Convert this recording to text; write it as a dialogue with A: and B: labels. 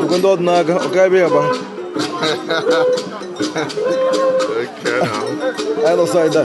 A: Okwu ndị ọdịnaka ọka ebe ya ba.
B: Okay, now.
A: Anyị nọ side a.